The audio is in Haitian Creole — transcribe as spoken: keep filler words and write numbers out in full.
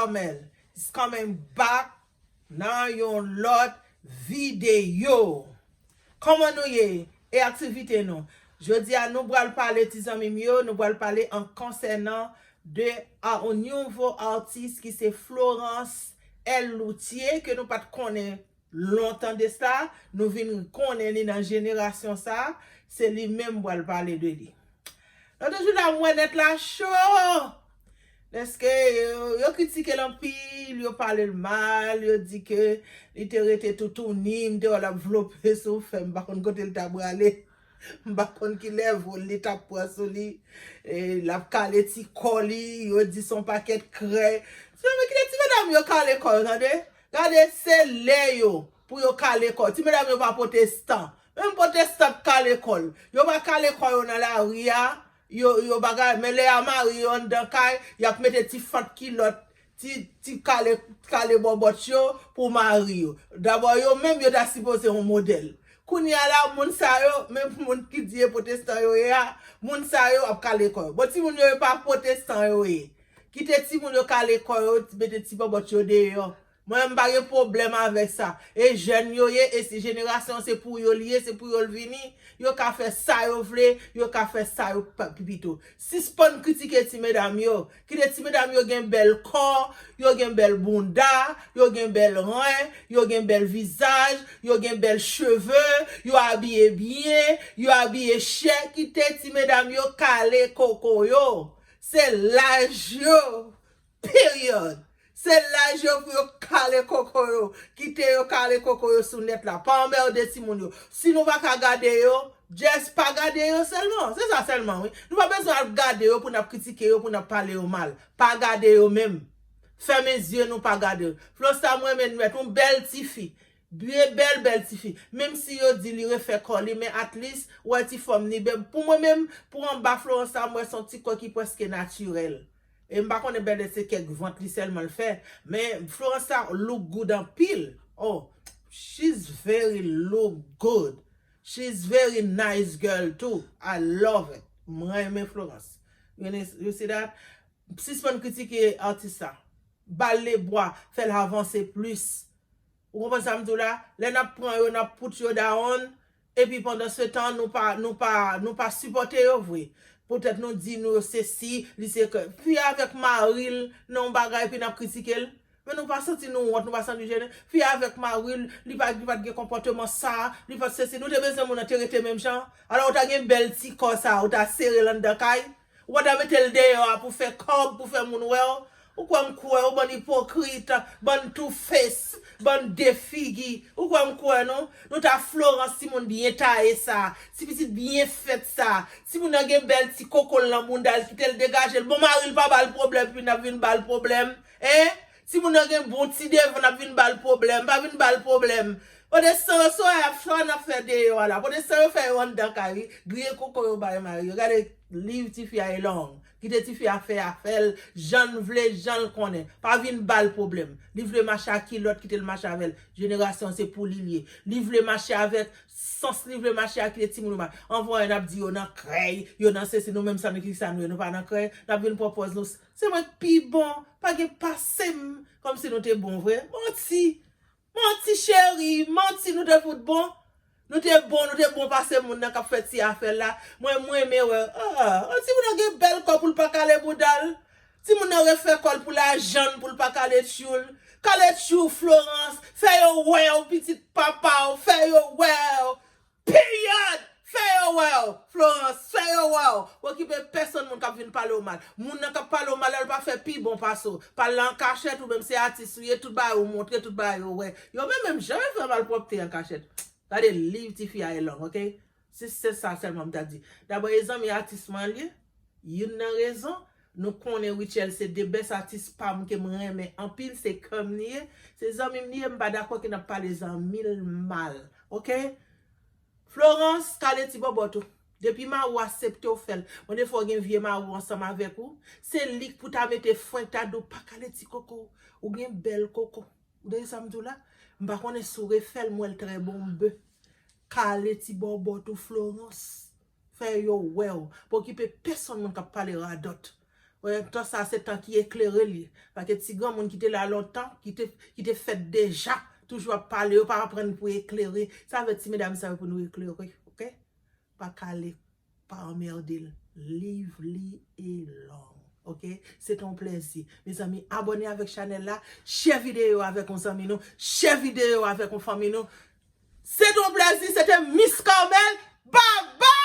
Carmel is coming back nan yon lòt videyo. Kòman nou ye? E aktivite nou? Jodi a nou pral pale, ti zanmi m yo, nou pral pale an konsènan de a, yon nouvo atis ki se Florence L Loutier, ke nou pa t konnen lontan de sa, nou vin konnen li nan jenerasyon sa, se li menm m pral pale de li. Lòt jou la, m wè nèt la cho. Dèske yo, yo kritike l anpil, yo pale l mal, yo di ke li te rete toutouni, m te wè l ap vlope sou fè, m pa konn kote l t ap prale. M pa konn ki lèvòl li t ap pran sou li. E, l ap kale ti kò li, yo di se yon pakèt krèy. Se men kite ti medam yo kale kò yo, tande? Gade, se lè yo pou yo kale kò. Ti medam yo pa pwotestan. Menm pwotestan k kale kò l. Yo pa kale kò yo nan lari a. Yo, yo bagay, men lè y a mari yo anndan kay, y ap mete ti fant kilòt, ti, ti kale, kale bòbòt yo pou mari yo. Dabò, yo menm yo ta sipoze yon modèl. Kounye a la, moun sa yo, menm moun ki di e pwotestan yo ye a, moun sa yo ap kale kò yo. Bon, timoun yo, e pa pwotestan yo ye. Kite timoun yo kale kò yo, mete ti bòbòt yo deyò. Mwen, m pa gen pwoblèm avèk sa. E jèn yo ye, e se jenerasyon, se pou yo l ye, se pou yo l vini. Yo ka fè sa yo vle, yo ka fè sa yo pa, pito. Sispann kritike ti medam yo. Kite ti medam yo gen bèl kò, yo gen bèl bounda, yo gen bèl ren, yo gen bèl vizaj, yo gen bèl cheve, yo abiye byen, yo abiye chè. Kite ti medam yo kale koko yo. Se laj yo. Period. Se laj yo pou yo kale koko yo. Kite yo kale koko yo sou nèt la. Pa anmède timoun yo. Si nou pa ka gade yo, just pa gade yo sèlman. Se sa sèlman, wi. Nou pa bezwen al gade yo pou n ap kritike yo, pou n ap pale yo mal. Pa gade yo menm. Fèmen zye nou, pa gade yo. Florence sa, mwen renmen l nèt, yon bèl tifi. Byen bèl, bèl tifi. Menm si yo di li refè kò li, men at least, ou wè ti fòm li bèl. Pou mwen menm, pou anba Florence sa, mwen se yon ti kò ki prèske natirèl. E m pa konnen bèl se kèk vant li sèlman l fè, men Florence sa look good anpil. Oh, she's very look good. She's very nice girl too. I love it. Mwen renmen Florence. You, you see that? Sispann kritike atis sa. Ba l lebwa, fè l avanse plis. Ou konprann sa m di w la? Lè n ap pran yo, n ap put yo down, epi pandan se tan, nou pa, nou pa, nou pa sipòte yo vre. Poutèt nou di nou yo se si, li se ke. Fi a avèk mari l nan yon bagay, epi n ap kritike l. Men nou pa santi nou wont, nou pa santi nou jennen. Fi a avèk mari l, li pa, li pa t gen konpòteman sa, li pa t sesi. Nou te bezwen moun nan te rete menm jan. Alò, ou ta gen bèl ti kò sa, ou ta sere l anndan kay. Ou pa ta mete l deyò a pou fè kòb, pou fè moun wè w. Ou kwè m kwè w, bann ipokrit, bann two face, bann de figi. Ou kwè m kwè nou? Nou ta Florence, timoun byen taye sa, ti pitit byen fèt sa. Timoun nan gen bèl ti koko l nan bounda l, kite l degaje l. Bon, mari l pa ba l pwoblèm, epi n ap vin ba l pwoblèm. Hein? Timoun nan gen bon ti devan, n ap vin ba l pwoblèm. Pa vin ba l pwoblèm. Pwotestan yo, sa y ap, sa n ap fè deyò a la. Pwotestan yo fè yo anndan kay, wi. Griyen koko yo bay mari yo. Gade, leave tifi a alone. Kite tifi a fè afè l, jan l vle, jan l konnen. Pa vin ba l pwoblèm. Li vle mache ak kilòt, kite l mache avè l. Jenerasyon se pou li l ye. Li vle mache avèk sans, li vle mache ak kite timoun yo mal. Anvan n ap di yo nan krèy, yo nan sesi, nou menm sa nou ki sa nou ye, nou pa nan krèy. N ap vin pran pòz nou. Se mwen k pi bon, pa gen pase m. Kòmsi nou te bon vre. Manti. Manti cheri, manti, nou te fout bon. Nou te bon, nou te bon pase moun nan k ap fè ti afè la. Mwen, mwen renmen wè. Ah, an timoun nan gen bèl kò pou l pa kale bouda l. Timoun nan refè kò l pou lajan l, pou l pa kale tchoul. Kale tchoul Florence, fè yo wè w pitit papa w, fè yo wè w. Period! Fè yo wè w, Florence, fè yo wè w. W okipe pèsonn moun k ap vin pale w mal. Moun nan k ap pale w mal la, l pa fè pi bon pase w. Pale an kachèt, ou menm se atis ou ye, tout bagay ou montre, tout bagay yo wè. Yo menm menm janm fè malpwòpte an kachèt. Gade, leave tifi a alone, ok? Se, se sa sèlman m ta di. Dabò, e zanmi atis mwen li ye. Youn nan rezon, nou konnen Rutshelle se the best atis pa m ke m renmen anpil, se kè m li ye. Se zanmi m li ye, m pa dakò ke n ap pale zanmi l mal, ok? Florence, kale ti bòbòt ou. Depi mari w aksepte w fè l. Bon, defwa w gen vye mari w ansanm avèk ou. Se li k pou ta mete fren, ta di w pa kale ti koko. Ou gen bèl koko. Ou tande sa m di w la? M pa konnen si w refè l, m wè l trè bon, m be. Kale ti bòbòt ou, Florence. Fè yo wè w. Pa okipe pèsonn moun k ap pale radòt. An menm tan sa se tan ki eklere li. Paske ti granmoun ki te la lontan, ki te, ki te fèt deja, toujou ap pale, yo pa aprann pou eklere. Sa vle ti medam sa yo pou nou eklere, oke? Pa kale, pa anmède l. Leave li alone. Oke? Se te yon plèzi. Mezanmi, abòne avèk chanèl la, share videyo avèk yon zanmi nou, share videyo avèk yon fanmi nou. Se te yon plèzi, se te Miss Carmel. Bye bye!